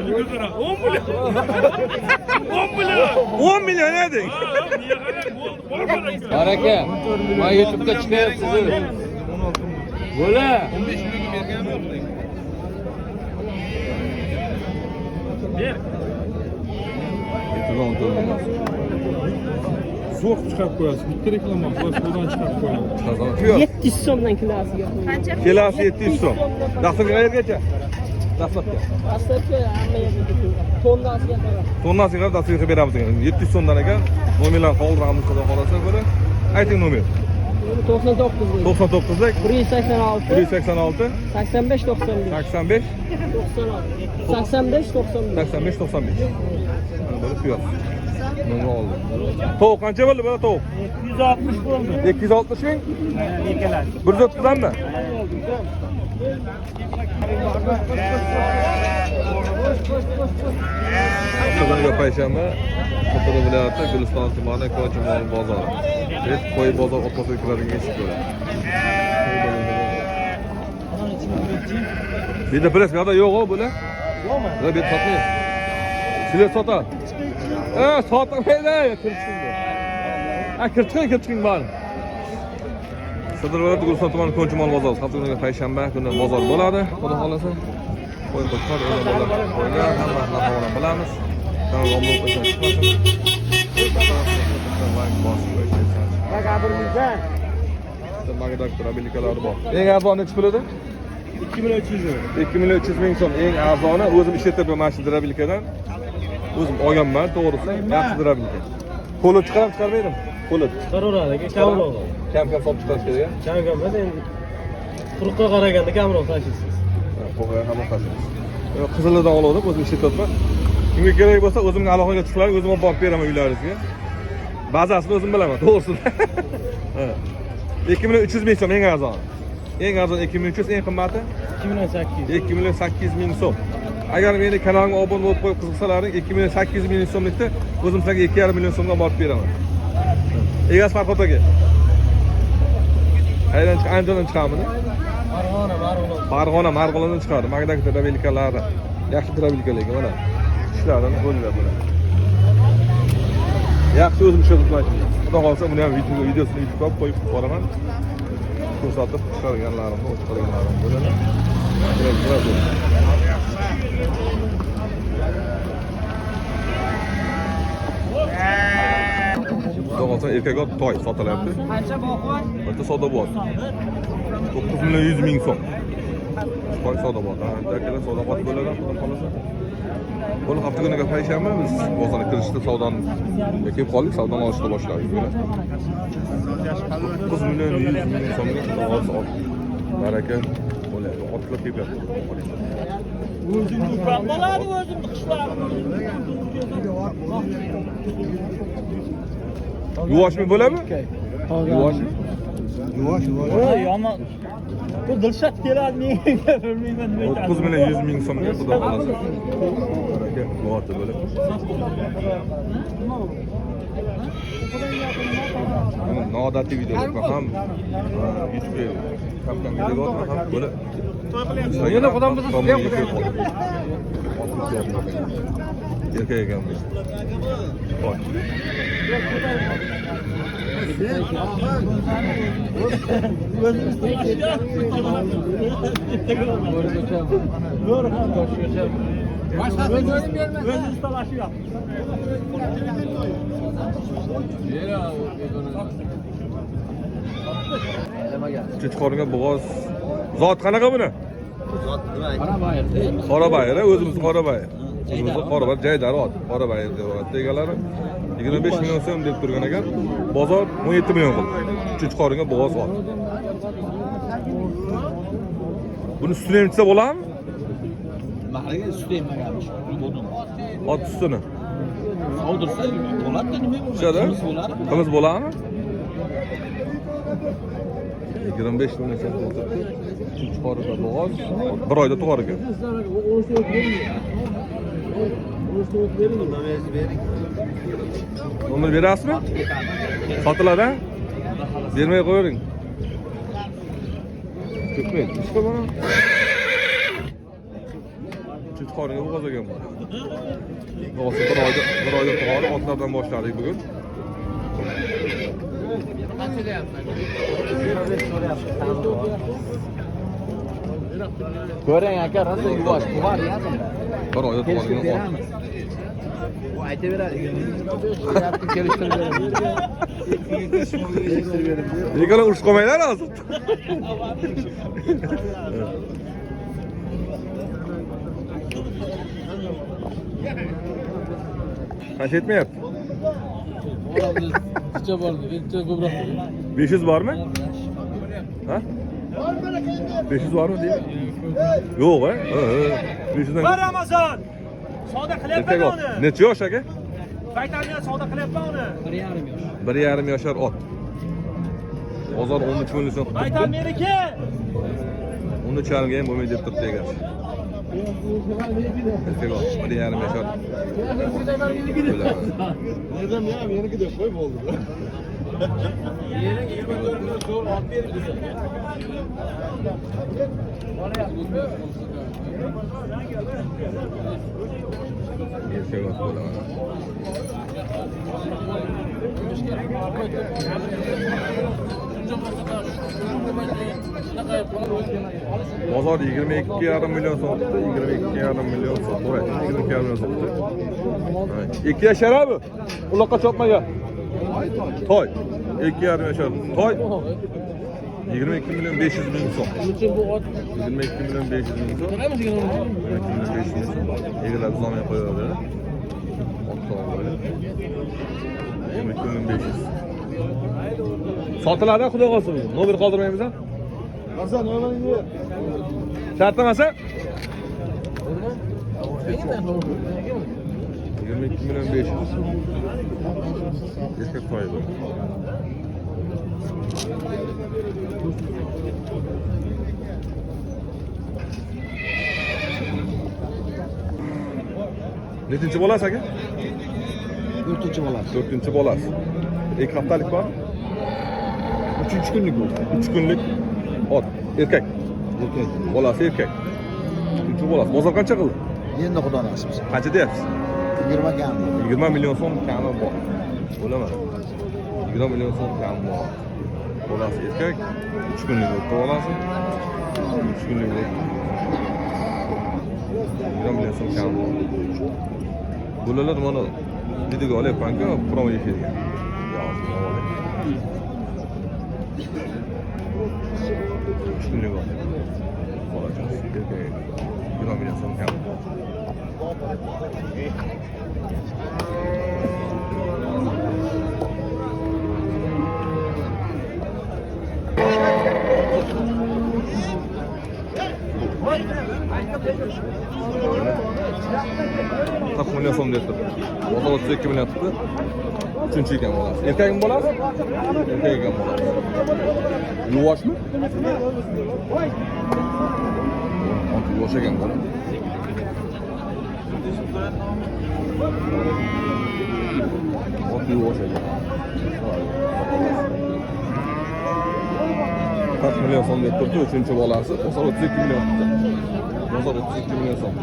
10 million. 10 million. 10 million eding. Bor aka, man YouTube'da chiqyapsiz. Bo'la. 15 millionga berganim yo'q lekin. Ber. 14 million. Zo'r chiqarib qo'yasiz. Bitta reklama boshqadan chiqarib qo'yadi. Piyoz. 700 so'mdan kilosiga. Qancha? Kilosi 700 so'm. Dastlabki qayergacha? Dastlabki. Dastlabki hamma yerga ketadi. Tonnasiga qarab. Tonnasiga qarab dastlabki qilib beramiz ekan. 700 so'mdan ekan. Nomerlarni qoldiramiz, xudo xolasa ko'ra. Ayting nomer. 99 99lik 186 186 85 95 85 96 85 95 85 95. Mana bu piyoz. Buni oldim. Tovuq qancha bo'ldi bu tovuq? 260 bo'ldi. 260 ming? 130 danmi? Bugungi payshanba Buxoro viloyati Guliston tumani Kochi mol bozori. Bet qo'y bozor o'rtasiga kiradigan eshik bo'ladi. Bu yerda press bu yoqda yo'q-ku bular. Yo'qmi? Bular bu yerda sotmaydi. Sizlar sotadi. Ha, sotmaydi, kirib chiqing bu. Ha, kirib chiqing, kirib chiqing bari. Sadr viloyati Guliston tumani Ko'nchi mol bozori. Hafta kuniga payshanba kuni bozor bo'ladi, xudo xolasa. Qo'y qo'chqor, o'g'il bola qo'ylar, hamma narxini bilamiz. Kanalga obuna bo'lib chiqmasin. Like bosib qo'yishni. Magdak drabilikalari bor. Eng arzoni nechi pul edi? 2 million 300 ming. 2 million 300 ming so'm eng arzoni. O'zim ishlatyapman mana shu drabilikadan. O'zim olganman, to'g'risi, yaxshi drabilika. Qo'lib chiqarib chiqarmaydim. Qo'lib. Chiqaraveradi aka, kamroq. Kam-kam sotib chiqarish kerak. Kam kam emas, endi quruqqa qaraganda kamroq tashiysiz. Qo'g'aya ham tashlaymiz. Qizillardan oldim, o'zim ishlatyapman. Kimga kerak bo'lsa, o'zimga aloqaga chiqinglar, o'zim olib borib beraman uylaringizga. Bazasini o'zim bilaman, to'g'risini. Ha. 2 million 300 ming so'm eng arzoni. Eng arzon 2 million 300, eng qimmati 2 million 800. 2 million 800 ming so'm. Agar meni kanalimga obuna bo'lib qo'yib qiziqsalaring, 2 million 800 ming so'mlikda o'zim sizlarga 2,5 million so'mdan borib beraman. Egasi Farhod aka. Qayerdan chiq? Andijondan chiqamidi? Farg'ona, Marg'ilon. Farg'ona, Marg'ilondan chiqadi. Magdak drabilikalari. Yaxshi drabilika lekin mana. Tishlarini qo'llar bular. Yaxshi o'zim ishlatyapman. Xudo xolasa buni ham videosini YouTube'ga qo'yib boraman. Ko'rsatib chiqarganlarimni, chiqarganlarim bo'ladi. Kerak bo'ladi. Xudo xolasa erkak ot toy sotilyapti. Qancha boqib? Bitta savdo bo'lyapti. 9 million 100 ming so'm. Toy savdo bo'lyapti. Akalar savdo qotib bo'ladi, xudo xolasa. Bo'l hafta kuniga payshanba biz bozorga kirishda savdoni kelib qoldik, savdoni olishni boshladik. 9 million 100 ming so'mga xudo xolasa ot. Baraka bo'lyapti. Otlar kelyapti. O'zimni ukam bo'ladi, o'zimni qishlog'im. Yuvoshmi bo'ladimi? Yuvoshmi? Voy, yomon. Bu Dilshod keladi menga, bilmayman nima aytadi. 9 million 100 ming so'mga xudo xolasa. Baraka bo'lyapti bo'lib. Buni noodatiy videolar ham YouTube'ga kam-kam video ham bo'lib. Yana xudom bizni Erkak ekan bu. Voy. O'zimiz talashyapmiz. Cho'chqorga bo'g'oz. Zot qanaqa buni? Qorabayir, o'zimiz Qorabayir. O'zimizda Qorabayir jaydari ot. Qorabayir deb atadi egalari. 25 million so'm deb turgan ekan. Bozor 17 million qildi. Cho'chqorga bo'g'oz ot. Buni sutini ham ichsa bo'ladimi? Mahriga sut emmaganmish. Ot sutini. Sovdirsa bo'ladi, nima bo'ladi? Ichadi? Qimiz bo'ladi. Qimiz bo'ladimi? 25 million so'm o'tiribdi. Cho'chqorga bo'g'oz bir oyda tug'ar ekan. Nomer berasizmi? Sotiladi? Bermay qo'yavering. Ko'pmaydi. Nechta bor? Uch qoringa bo'g'oz ekan bu. Hozir bir oyda tug'adi, otlardan boshladik bugun. Ko'ring aka, rosa yuvosh, bor yaqin. Bir oyda tug'adigan ot. Bu aytaveradi. Kelishtirib beramiz. Kelishtirib beramiz. Nikola urushib qolmanglar hozir. Qancha yetmayapti? Necha bordi? Necha ko'proq. 500 bormi? Ha? 500 bormi deymi? Yo'q, ha? Ha, 500 dan. Bir Ramazon. Savdo qilyapman Erkak ot. uni. Necha yosh aka? Baytalga savdo qilyapman uni. 1,5 yosh. 1,5 yashar ot. Bozor 13 million so'm Baytal qilibdi. meniki. 13,5 ga ham bo'lmaydi deb turibdi egasi. Erkak ot, 1,5 yashar. Nereden ya? Meniki deb qo'y bo'ldi. Yerin 24 million so'm olib berib desa. Erkak ot bo'ladi. Bozor 22,5 million sotdi, 22,5 million sotdi. To'g'ri, 22,5 million sotdi. 2 yashar bu. Uloqqa chopmagan. Toy. 2,5 yashar. Toy. 22 million 500 ming so'm. Uchun bu ot 22 million 500 ming so'm. nima degan? 22 million 500 ming so'm. Egalar zomin qo'yadi. Ot to'g'ri. 22 million 500. Sotiladi, xudo xohlasa bugun. Nomer qoldirmaymiz, ha? Hasan, nomeringni ber. Shart emas, ha? 22 million 500. Erkak toy bu. Nechinchi bolasi aka? 4-chi bolasi. 4-chi bolasi. 2 haftalik bor. 3 kunlik bu. 3 kunlik ot. Erkak. Erkak. Bolasi erkak. 3 bolasi. Bozor qancha qildi? Endi xudo nasib etsa. Qancha deyapsiz? 20 kam. 20 million so'm kami bor. O'laman. 20 million so'm kami bor. Bolasi erkak, 3 kunlik o'tdi bolasi. 3 kunlik o'tdi. 20 million so'm kami bor. Bolalar mana videoga olyapman-ku, promo efirga. Yo'q, 3 kunlik ot. Bolachasi erkak. 20 million so'm kami bor. 40 million so'm deb turibdi. Bozor 32 million turibdi. Uchinchi ekan bolasi. Erkakmi bolasi? Erkak ekan bolasi. Yuvoshmi? Ot yuvosh ekan bola. Ot yuvosh ekan. 40 million so'm deb turibdi, uchinchi bolasi. Bozor 32 million turibdi. Bozor 32 million so'm.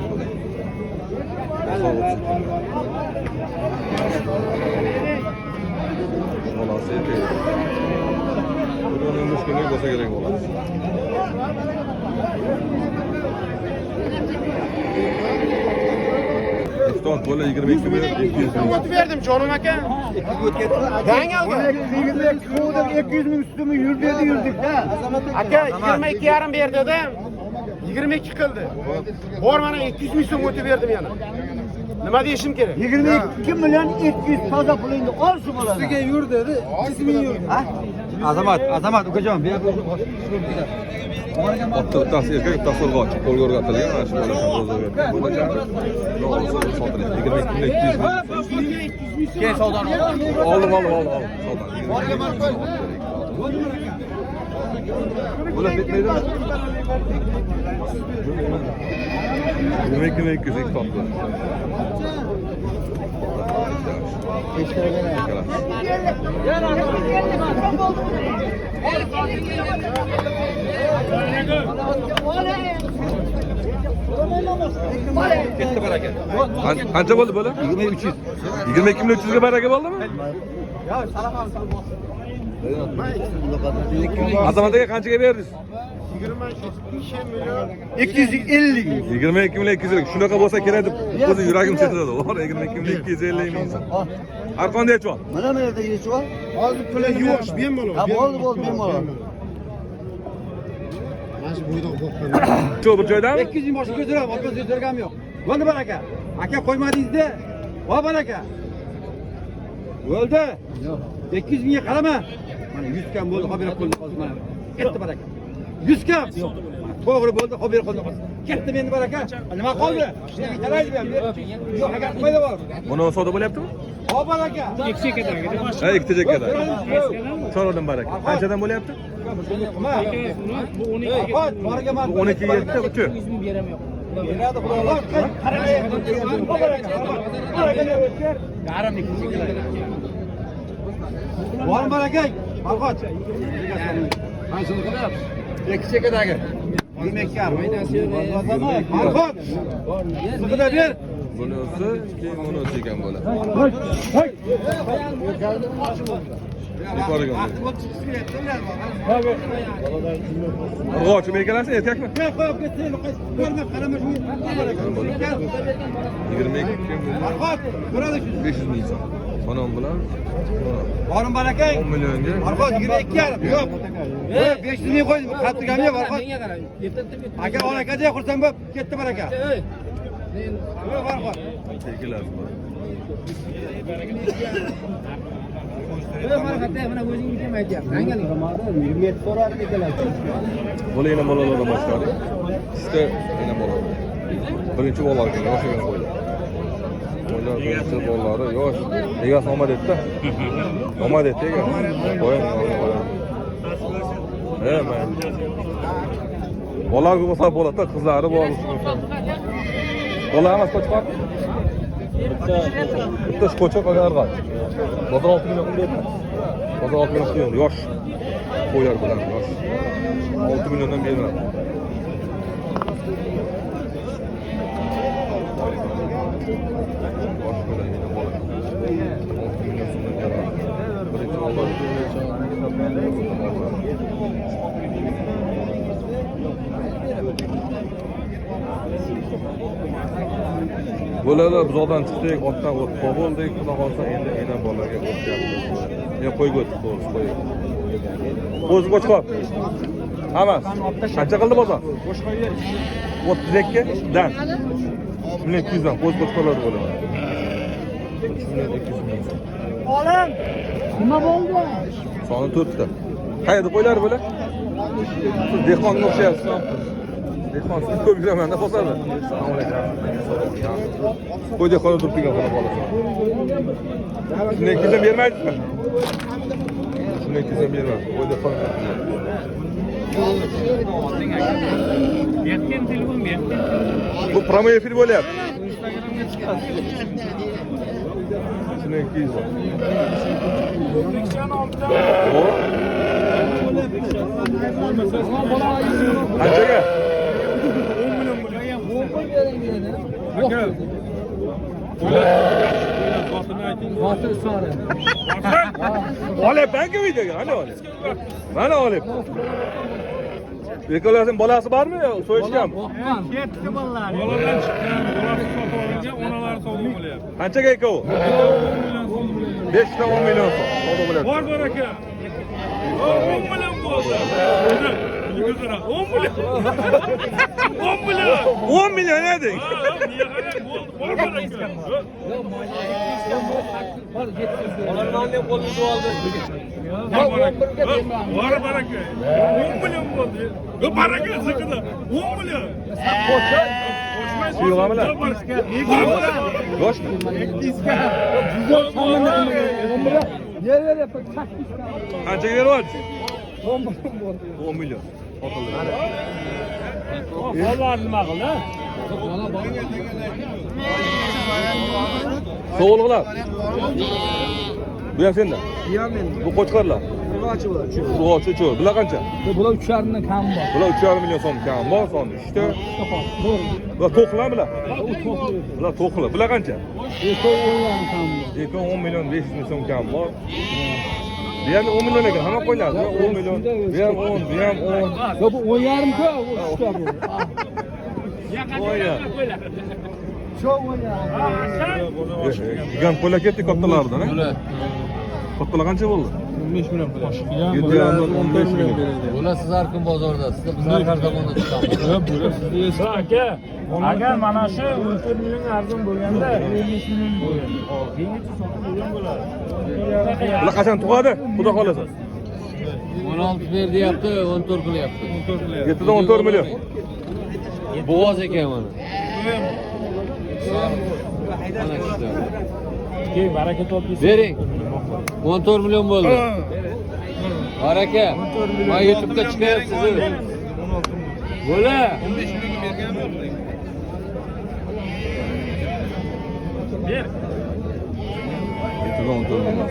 Bozor 32 million. Bolasi erkak. Bir 15 kunlik bo'lsa kerak bolasi. Ikkita ot bola 22 million 200 ming. Berdim jonim aka. Dangalga. 200 ming ustimi yur dedi, yurdik-da. Aka 22,5 ber dedim. 22 qildi. Bor mana 200 ming so'm o'tib berdim yana. Nima deyishim kerak? 22 million 200 toza pulingni ol shu bolani. Ustiga yur dedi, 200 ming yur. Ha? Azamat, Azamat ukajon, bu yoqqa. Otda bittasi erkak, bittasi urg'ochi. Qo'lga o'rgatilgan, mana shu bola ham o'zi o'rgatgan. Bo'lajak. Sotiladi. 22 million 200 ming. Keyin savdoni Oldim, oldim, oldim, oldim. Savdoni. Bular bitmaydimi? 22 million 200 ikki topdi. Ikkalasi. Ketdi baraka. Qancha bo'ldi bo'la? 2300. 22 million 300 ga baraka bo'ldimi? Azamat aka qanchaga berdingiz? 22 million 250. 22 million 250. Shunaqa bo'lsa kerak deb o'zi yuragim chetladi. Bor 22 million 250 ming so'm. Arqonda yechib. Mana bu yerda yechib ol. Hozir puli yo'q, bemalol. Ha, bo'ldi, bo'ldi, bemalol. Mana shu bo'ydoq boqqan. Shu bir joydami? 200 ming boshqa ko'taraman, boshqa ko'targanim yo'q. Bo'ldi baraka. Aka qo'ymadingiz-da. Vo baraka. Bo'ldi. 200 mingga qarama. Mana 100 kam bo'ldi, hop berib qo'ydi hozir mana. Ketdi baraka. 100 kam. To'g'ri bo'ldi, hop berib qo'ydi hozir. Ketdi meni baraka. Nima qoldi? Talaydi bu ham. Yo'q, aka qo'ydi bor. Buni savdo bo'lyaptimi? Hop baraka. Ha, ikkita chekkada. Chorvadan baraka. Qanchadan bo'lyapti? Bu 12. Baraka Bu 12 7 uchi. Beradi xudo. Bor baraka. Farhod. Qaysini qilyapsiz? Ikki chekadagi. 22 yarim. Farhod. Siqida ber. Bunisi keyin bunisi ekan bo'ladi. Yuqoriga. Urg'ochi erkalasi erkakmi? Qo'yib ketsin, ko'rma, qarama shunga. 22 million Farhod, ko'radi shu. 500 ming so'm. Sonon bilan Borim baraka. 10 millionga. Farhod 22 yarim. Yo'q. Yo'q, 500 ming qo'ydim, qattiganim yo'q Farhod. Aka, ol aka deya xursand bo'lib ketdi baraka. Yo'q Farhod. Tekilar. Bola yana bolalardan boshladik. Uchta yana bolalar. Birinchi bolalar ekan, yosh ekan qo'ylar. Qo'ylar birinchi bolalari yosh. Egasi omad etdi. Omad etdi egasi. Qo'ying, qo'ying. He, mayli. Bolalar bo'lsa bo'ladi, qizlari bor. Bola emas, qo'chqor. Bitta qo'chqor qolgan arg'och. Bozor 6 million qilib berdi. Bozor 6 million qilib yosh. Qo'ylar bilan yosh. 6 milliondan beriladi. Yosh qo'ylar yana bola. 6 million so'mdan beriladi. Birinchi bolalar. Bolalar buzoqdan chiqdik, otdan o'tib bo'ldik. Xudo xohlasa endi ena bolaga o'tyapmiz. Men qo'yga o'tdik, to'g'risi qo'yga. O'zi qo'chqor. Hammasi. Qancha qildi bozor? 32 dan. 3 million 200 dan qo'z qo'chqorlar bo'ladi. 3 million 200 ming so'm. Olim, nima bo'ldi? Soni 4 ta. Qayerda qo'ylar bular? Siz dehqonga o'xshayapsiz. Dehqon siz ko'p yuraman-da bozorda. Assalomu alaykum. Qo'y dehqonda turibdi ekan, xudo xohlasa. Shunday kelsam bermaydizmi? Shunday kelsam bermaydi. Qo'y dehqon. Bu prямой efir bo'lyapti. Shunday 200. Qanchaga? 10 million bo'lgan. Aka. Olyapman-ku videoga, ana olyapman. Mana olyapman. Ikkalasining bolasi bormi yo so'yishganmi? Ketdi bolalar. Bolalar chiqqan, bolasi sotib olingan, onalari savdo bo'lyapti. Qanchaga ikkovi? 5 ta 10 million so'm. Savdo bo'lyapti. Bor baraka. 10 million bo'ldi. 10 million. 10 million. 10 million eding. Bor baraka. Bor baraka. 10 million bo'ldi. Baraka zikida. 10 million. Suyuqamilar? Yoshmi? Qanchaga beryapsiz? 10 million. Bolalar nima qildi? Sovuqlar. Bu ham senda. Bu qo'chqorlar. Urg'ochi bular. Urg'ochi uch. Bular qancha? Bular 3,5dan kam bor. Bular 3,5 million so'm kam bor, soni 3 ta. Bular to'qlar bular. Bular to'qlar. Bular qancha? Ikkovi 10,5 kam bor. Ikkovi 10 million 500 ming so'm kam bor. Bu yerda 10 million ekan, hamma qo'ylar. Bu 10 million, bu ham 10, bu ham 10. Yo bu 10,5 ku, u 3 ta bu. Voy ya. Shu 10,5. Gigant qo'ylar ketdi kattalardan, ha? Kattalar qancha bo'ldi? 15 million qilyapti. 7,5 15 million. Bular siz har kun bozorda, siz biz har zamonda chiqamiz. Bular sizda Aka, agar mana shu 14 million arzon bo'lganda 25 million bo'lgan. Keyingi sotib bo'lgan bo'ladi. Bular qachon tug'adi? Xudo xolasa. 16 ber deyapti, 14 qilyapti. 7dan 14 million. Bo'g'oz ekan mana. Mana shu. Keyin baraka topib Bering. 14 million bo'ldi. Baraka. Men YouTube'da chiqyapsiz. Bo'la. 15 millionga berganmi? Ber. 7dan 14 million.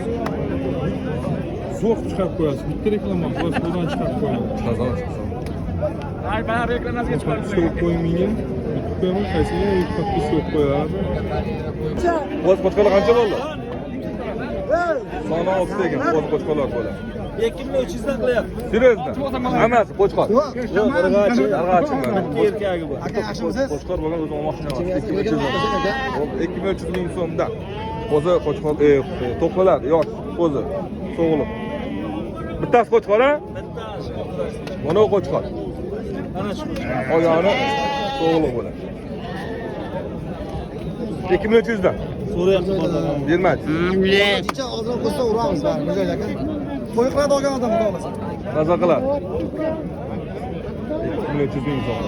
Zo'r chiqarib qo'yasiz. Bitta reklama bundan chiqarib qo'ying. Chiqarzan chiqsin. Ay, mana reklamasiga chiqarib Подписка qo'yib qo'ying menga. Bitib qo'yaman, qaysiga подписка qo'yib qo'yadi. Qo'z qo'chqorlar qancha bo'ldi? Soni 6 ekan, qo'z qo'chqorlar bo'ladi. 2300 dan qilyapti. Seriyozmi? Hammasi qo'chqor. Yo'q, urg'ochi. Urg'ochi. Erkagi bor. Aka, yaxshimisiz? Qo'chqor bo'lgan o'zi olmoqchi emas. 2300 ming so'mdan. Qo'zi qo'chqor, to'qlilar, yosh qo'zi, so'g'liq. Bittasi qo'chqor, ha? Bittasi. Mana bu qo'chqor. Mana shu. Qolgani so'g'liq bo'ladi. 2300 dan. So'rayapti bozor. Bermaydi. Chicha ozroq bo'lsa uramiz baribir, joyda aka. Qo'y qiladi olgan odam xudo xohlasa. Maza qiladi. 2300 ming so'm.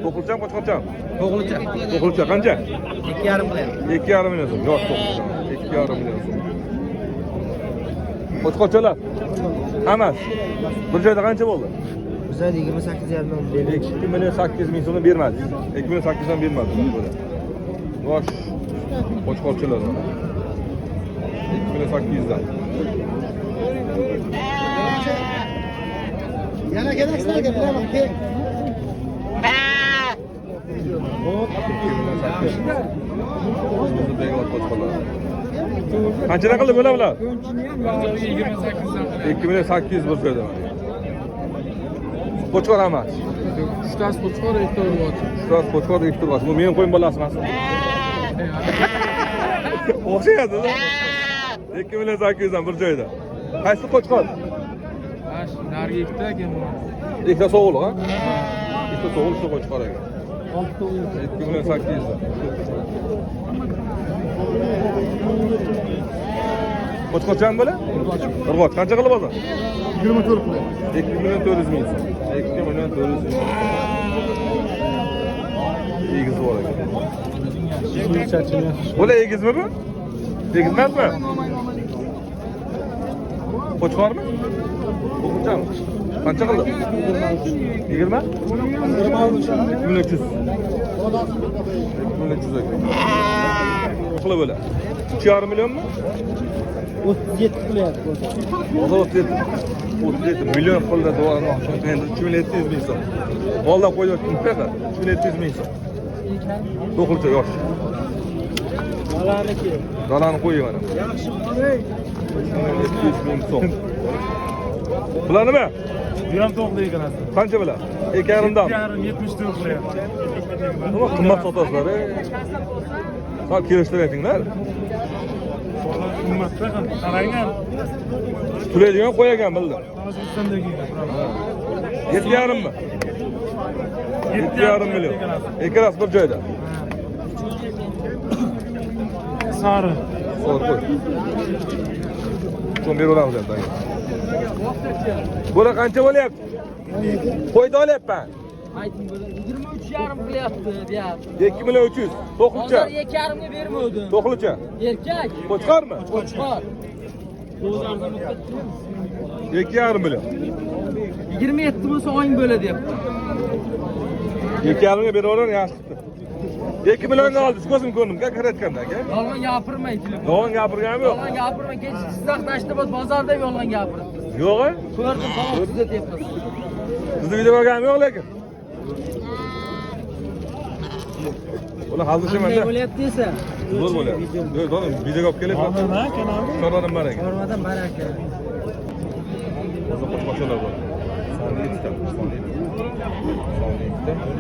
To'qilcham, qo'chqorcham? To'g'licha. To'qilcha qancha? 2,5 qilyapti. 2,5 million so'm. Yosh to'qilcha. 2,5 million so'm. Qo'chqorchalar. Hammasi. Bir joyda qancha bo'ldi? Bizlar 28,5 dan berdik. 2 million 800 ming so'mdan bermadi. 2 million 800 dan bermadi. Yosh qo'chqorchalar. 2 million 800 dan. Yana kerak sizlarga, bilaman, keling. 2 million 800. Qanchadan qildi bular bular? 2 million 800 bir joyda. Qo'chqor hammasi. Uchtasi qo'chqor, ikkita urg'ochi. Uchtasi qo'chqor, ikkita urg'ochi. Bu mening qo'yim bolasi emasmi? O'xshayadi. 2 million 800 dan bir joyda. Qaysi qo'chqor? Narigi ikkita ekan. Ikkita so'g'liq, ha? Ikkita so'g'liq, ikkita qo'chqor ekan. 2 million 800 dan. Qo'chqorchami bular? Urg'och. Qancha qilib bozor? 24 qilyapti. 2 million 400 ming so'm. 2 million 400 ming. Egiz bor ekan. Bular egizmi bu? Egiz emasmi? Qo'chqormi? Qo'chqormi? Qancha qildi? 20? 23. 2300 ekan. Qilib bo'la. 3,5 millionmi? 37 qilyapti. Bozor 37 million qildi duoni. Endi 3 million 700 ming so'm. Moldan qo'yayotgan bunaqa 3 million 700 ming so'm. To'qilcha yosh. Dalaniki. Dalani qo'ying mana. Yaxshi qo'y. 3 ming so'm. Bular nima? Bu ham to'qli ekan. Qancha bular? 2,5 dan. 2,5 74 qilyapti. Nima qimmat sotasizlar, ey? Sal kelishtirib aytinglar. Qimmatda qaranglar. To'laydigan qo'yagan bildim. Tojikistondagi. 7,5 mi? 7,5 million. Ikkalasi bir joyda. Sari. Sori qo'y. So'm beraveramiz endi. Bular qancha bo'lyapti? Qo'yda olyapman. Ayting bo'ladi. 23,5 qilyapti bu yoq. 2 million 300. To'qlicha. Hozir 2,5 ga bermovdim. To'qlicha. Erkak. Qo'chqormi? Qo'chqor. 2,5 million. 27 bo'lsa oying bo'ladi deyapti. 2,5 ga beraverar, yaxshi qilibdi. 2 millionga oldi. Ko'zim ko'rdim, kirayotganda aka. Yolg'on gapirmang telefon. Yolg'on gapirganim yo'q. Yolg'on gapirmang. Kecha Jizzax Dashtobod bozorida yolg'on gapiribsiz. Yo'q. Ko'rdim, tamom tuzatyapmiz. Sizni video ko'rganim yo'q lekin. Ular hazillashamanda. Bo'lyapti esa. Zo'r bo'lyapti. Yo'q, do'g'ri, videoga olib kelyapman. Chorvadan baraka. Chorvadan baraka. O'zi qo'shqochalar bor. Soni 7 ta, soni 7. Soni 7 ta.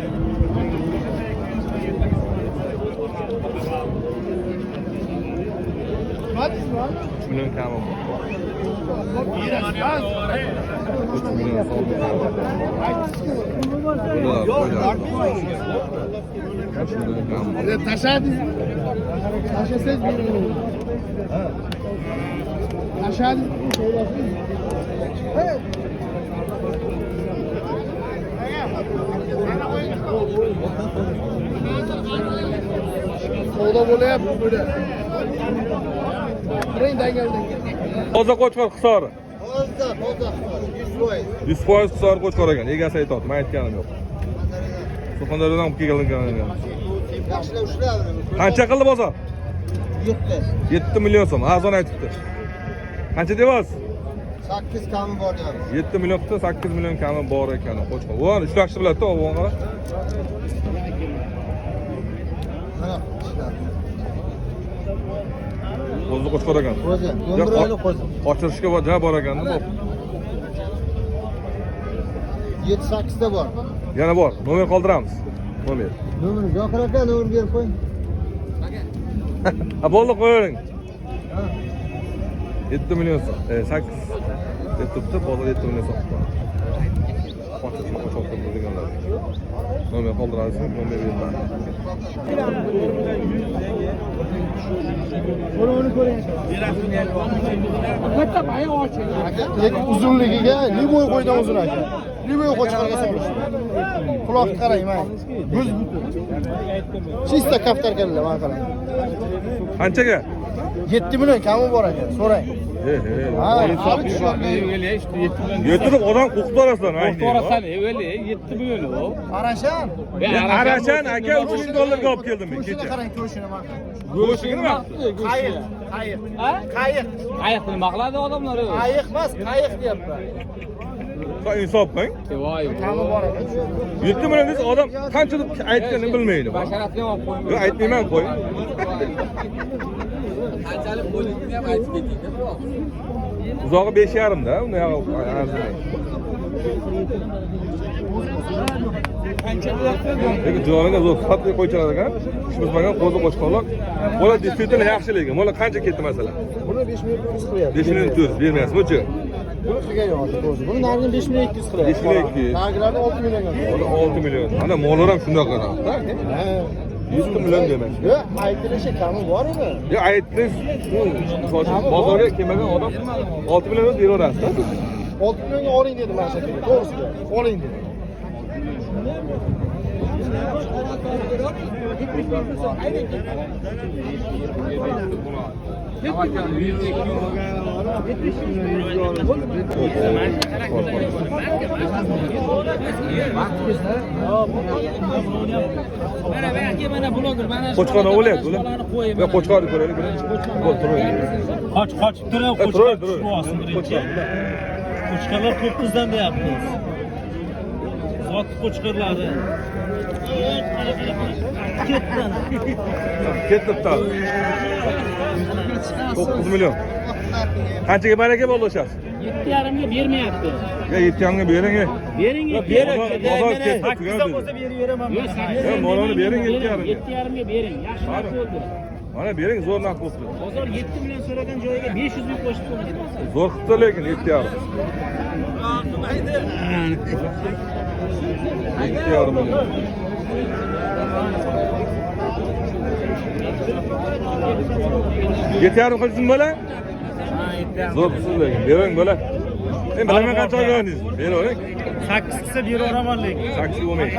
3 million kami bor. 3 million so'm kami bor. Bular qo'ylar. 3 million kami bor. Tashladingiz. Tashlasangiz beraman. Tashladingiz, so'rasiz. Savdo bo'lyapti bular. Toza qo'chqor Hisori. Toza, toza Hisor, 100%. 100% Hisor qo'chqor ekan. Egasi aytyapti, men aytganim yo'q. Surxondaryodan olib kelgan ekan. Yaxshilab ushladi. Qancha qildi bozor? 7. 7 million so'm. Arzon aytibdi. Qancha deyapsiz? 8 kami bor deyapmiz. 7 million qildi, 8 million kami bor ekan qo'chqor. Voy, ushlashni biladi-da, o'g'on qara. Mana ishladi. O'zi qo'chqor ekan. O'zi, 11 oylik qo'zi. Qochirishga ja bor ekanda bu. 7-8 ta bor. Yana bor. Nomer qoldiramiz. Nomer. Nomer Zokir aka, nomer berib qo'ying. Ha, bo'ldi, qo'yavering. 7 million so'm. 8 deb turibdi, bozor 7 million so'm. Qochirishga qochib deganlar. Nomer qoldirasiz, nomer beriladi. Lekin uzunligiga liboy qo'ydan uzun aka. Liboy qo'chqorga solishdi. Quloqni qarang, mana. Buz butun. Chista kaftar kallalar, mana qarang. Qanchaga? 7 million kami bor aka, so'rang. Ha, Yetirib odam qo'rqitib yuborasizlar, Qo'rqitib o'li, 7 million u. Arashan. Arashan aka 3 ming dollarga olib keldim men Go'shtini kecha. qarang, go'shtini mana. Go'shtini nima? Qayiq, qayiq. Qayiq. Qayiq nima qiladi odamlar? Qayiq emas, qayiq deyapman. Sen insof qiling. Voy. Kami bor aka. 7 million desa odam qancha deb aytganini bilmaydi. Basharatni olib qo'ying. Yo'q, aytmayman, qo'y. Qanchalik bo'ligini ham aytib keting-da, biroq. Uzog'i 5,5 da, unda yog'i arzimaydi. Lekin joniga zo'r sifatli qo'ychalar ekan. Tushmizmagan qo'zi qo'chqorlar. Bular действительно yaxshi lekin. Bular qancha ketdi masalan? Buni 5 million 400 qilyapti. 5 million 400 bermayapsiz, buchi? Buni qilgan yo'q hozir, to'g'risi. Buni narxini 5 million 200 qilyapti. 5 million 200. Nargilarni 6 millionga. Bular 6 million. Ana mollar ham shundoq qarab-da. Ha. 100 million demak. Yo'q, aytilishi kami bor edi. Yo, aytdingiz, bozorga kelmagan odam 6 million beraverasiz-da siz. 6 millionga oling dedim mana shu yerga, to'g'risiga. Oling dedim. Mana aka, mana bloger, mana Qo'chqor nima bo'lyapti bular? Yo, qo'chqorni ko'raylik birinchi. Bo'l, turavering. Qochib turib, Turavering, qo'chqor turavering. Qo'chqor. Qo'chqorlar to'qqizdan deyapmiz. Zot qo'chqorlari. Ketdi. Ketdi bitta. 9 million. Qanchaga baraka bo'ldi o'shasi? 7,5 ga bermayapti. Ya 7,5 ga bering. Bering. Bering. Bozor ketdi, tugadi. Bo'lsa berib beraman. Yo'q, Ya molini bering 7,5 ga. 7,5 ga bering. Yaxshi narx bo'ldi. Mana bering, zo'r narx bo'ldi. Bozor 7 million so'ragan joyiga 500 ming qo'shib qo'ydi. Zo'r qilibdi lekin 7,5. 7,5 million. 7,5 qilsin bola? Zo'r qilsiz lekin. Bering bola. Men bilaman qancha olganingizni. Beravering. 8 qilsa beraveraman lekin. 8 bo'lmaydi.